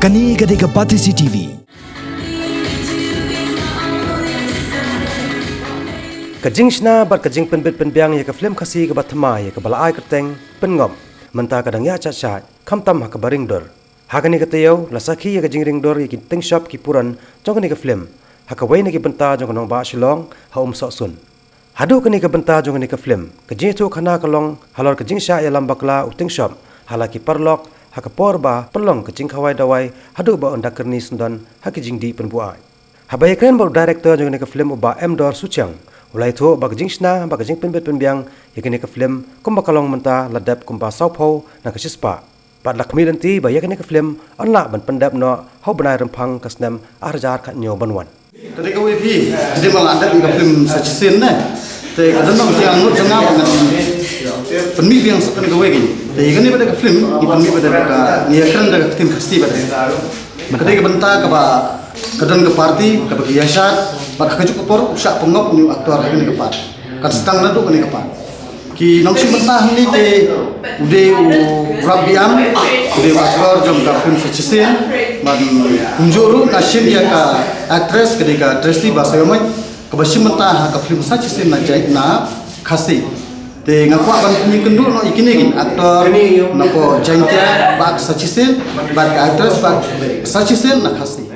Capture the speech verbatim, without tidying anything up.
Kane ka dei ka Batesi T V. Ka jingshna bad ka jingpynbit pynbiang ïa ka film Khasi kaba thymmai ïa kaba la ai kyrteng Pynngop mynta ka dang ïa shah shah khamtam ha kaba ring dur. Ha kane ka taïew la sakhi ïa ka jingring dur ïa ki tyngshop ki puran jong kane ka film ha kawei na ki bynta jong ka nongbah Shillong ha Umsohsun. Haduh kane ka bynta jong kane ka film ka jingïathuh khana ka long halor ka jingshah ïalam bakla u tyngshop ha la ki paralok ha ka por ba pynlong ka jingkhawai dawai haduh ba un da kyrni syndon ha ki jingdih pynbuaid. Haba ïakren bad u director jong kane ka film u Bah Emdor Suchiang u la ïathuh ba ka jingshna bad ka jingpynbit pynbiang ïa kane ka film kumba ka long mynta la dep kumba sawphew na ka shispah. Bad la khmih lynti ba ïa kane ka film yn lah ban pyndep noh ha u bnai Rymphang ka snem ar hajar khatñiew ban wan. Te dei kawei phi, te dei ma la dep ïa ka film sa shisien ne. Te ka don nong jingangnud jong nga ba ngan pynmih biang sa pyn kawei ki. Te ïa kane ba dei ka film ngi pynmih ba dei ka, ngi ïakren da ka ktien Khasi ba dei. Ka dei ka bynta kaba ka don ka party kaba ki ïaishad bad ha kajuh ka por u Shah Pynngop u ne u actor ha kane ka part. Kan sdang naduh kane ka part. Ki nongshim bynta hangne te u dei u Rap Biam, u dei u actor jong ka film Sa Shisien, bad kumjuh ruh nga shim ïa ka actress ka dei ka Tracy Basaiawmoit kaba shim bynta ha ka film Sa Shisien na Jai na Khasi. Te nga kwah ban pynïakynduh noh ïa kine ki actor na ka Jaiñtia ba ka Sa Shisien bad ka actress ba ka Sa Shisien na Khasi.